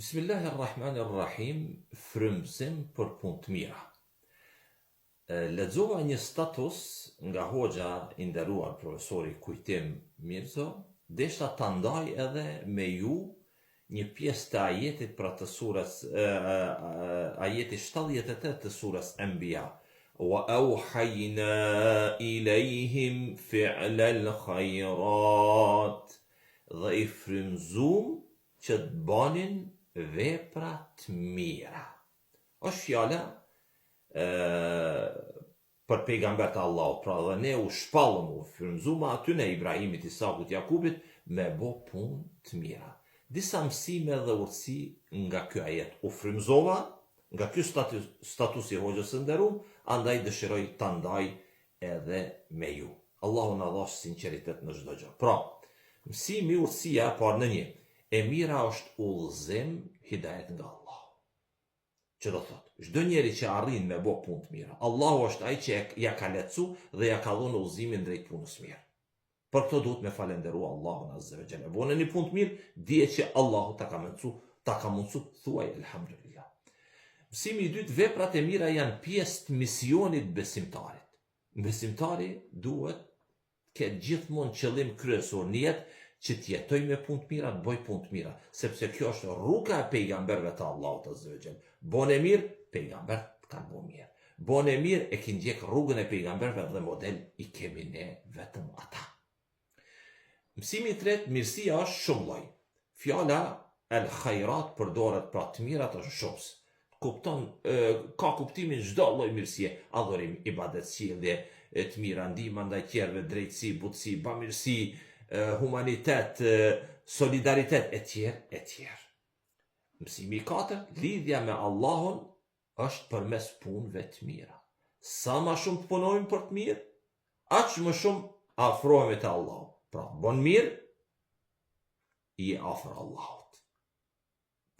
Bismillahi Rrahmani Rrahim, frymëzim për punë të mira. Lexova një status nga hoxha i nderuar profesori Kujtim Mirzo, deshta ta ndaj edhe me ju një pjesë të ajetit pra të surës ajeti 78 të surës Enbija. Wa auhajna ilejhim fi'lel khajrat dhe i frymëzum që të banin vepra të mira. Është fjala e, për pejgamberët e Allahut, pra dhe ne u shpallëm, u frymëzum atyne Ibrahimit, Isakut, Jakubit me bo punë të mira. Disa mësime dhe urtësi nga ky ajet u frymëzova nga ky status, status i hoxhës së nderum, andaj dëshiroj ta ndaj edhe me ju. Allahu na dhashtë sinqeritet në çdo gjë. Pra, mësimi urtësia e parë në një, e mira është udhëzim, hidajet nga Allahu. Që do thotë, çdo njeri që arrin me bo punë të mira, Allahu është ai që ja ka lehtësu dhe ja ka dhënë udhëzimin drejt punës mirë. Për këto duhet me falenderu Allahun Azze ve Xhel. E bone një punë të mirë, dije që Allahu ta ka mundësu, ta ka mundësu, thuaj Elhamdulillah. Mësimi i dytë, veprat e mira janë pjesë të misionit besimtarit. Besimtari duhet të ketë gjithmonë qëllim kryesor në jetë që të jetojë me punë të mira, të bëjë punë të mira, sepse kjo është rruga e pejgamberëve të Allahut Azze ve Xhel. Bone mirë, pejgamberët kanë bo mirë. Bone mirë e ki ndjek rrugën e pejgamberëve dhe model i kemi ne vetëm ata. Mësimi i tretë, mirësia është shumë lloj. Fjala el khairat përdoret pra të mirat është shumës. Kupton e, ka kuptimin çdo lloj mirësie, adhurim, ibadet, sjellje, e të mira, ndihma ndaj tjerëve, drejtësi, butësi, bamirësi, humanitet, solidaritet e tjerë e tjerë. Mësimi i katërt, lidhja me Allahun është përmes punëve të mira. Sa ma shumë të punojmë për të mirë, aq më shumë afrohemi te Allahu. Pra, bon mirë, je afër Allahut.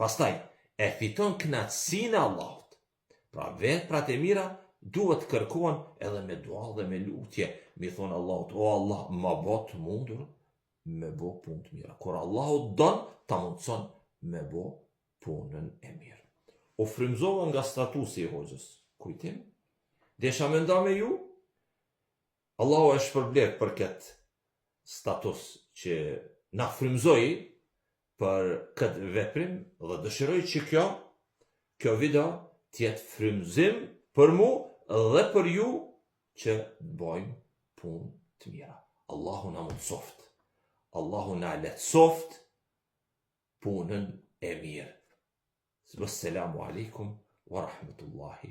Pastaj, e fiton kënaqësinë e Allahut. Pra, veprat e mira duhet të kërkohen edhe me dua dhe me lutje, me i thonë Allahut, o Allah, ma bo të mundur me bo punë të mira. Kur Allahu don, ta mundëson me bo punën e mirë. U frymëzova nga statusi i hoxhës. Kujtim? Desha me nda me ju? Allahu e shpërbleftë për këtë status që na frymëzoi për këtë veprim dhe dëshiroj që kjo kjo video të jetë frymëzim për mu dhe për ju që të bojmë punë të mira. Allahu na mundësoftë. Allahu na lehtësoftë punën e mirë. Vesselamu alejkum wa rahmetullahi.